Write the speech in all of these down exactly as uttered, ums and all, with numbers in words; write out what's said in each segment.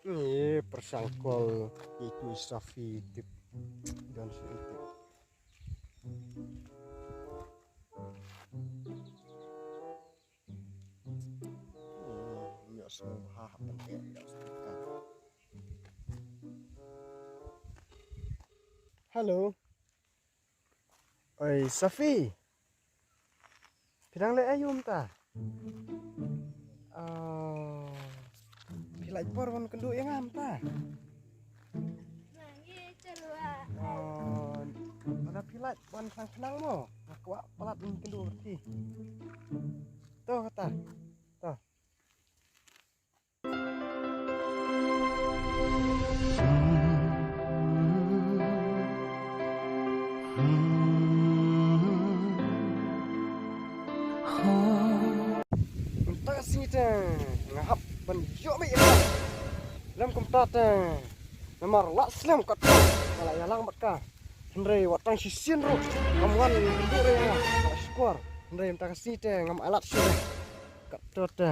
Ni persangkol itu Safi tip dan si itu. Hello. Oi, Safi. Phi dang leh aïu mynta? Oh. Phi lait por ban kynduh ïa nga mynta? Oh. Lada phi lait ban khnang khnang mo. Nga kwah palat ban kynduh ïa phi. To kata. To. Mynta ka sngi te nga hap ban ïoh mih ïa ka. Lem kumta te namar la slem katto nga la ïalang bad ka. Hynrei wat tang shisien ruh ngam wan kynduh re ïa nga, nga la shukor. Hynrei mynta ka sngi te ngam ailad shuh re. Katto te.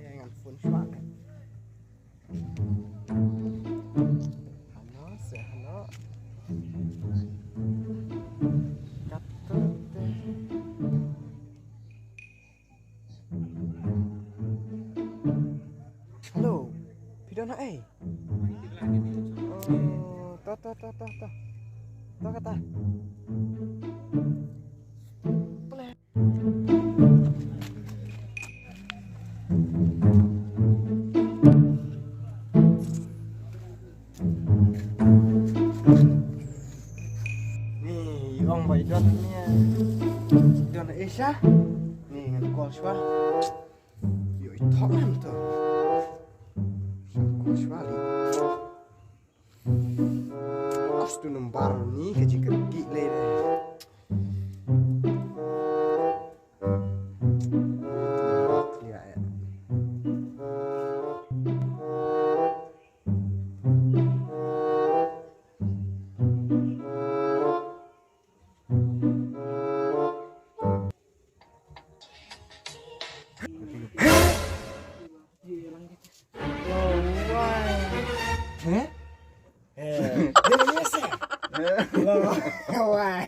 Eh, ngan phone shuwa. Hano, se hano. Kato te. Hello, phi don ha ei? Oh, to, to, to, to, to. To kata. Pleh. Ni, ong ba i don ni, i don Asia. Ni ngan call shuwa. Yo, i thok ngan to. Call shuwa li. Astu number ni ka jingkyrkieh lei de. Heh? Eh, dia ni sih. Lo, wai.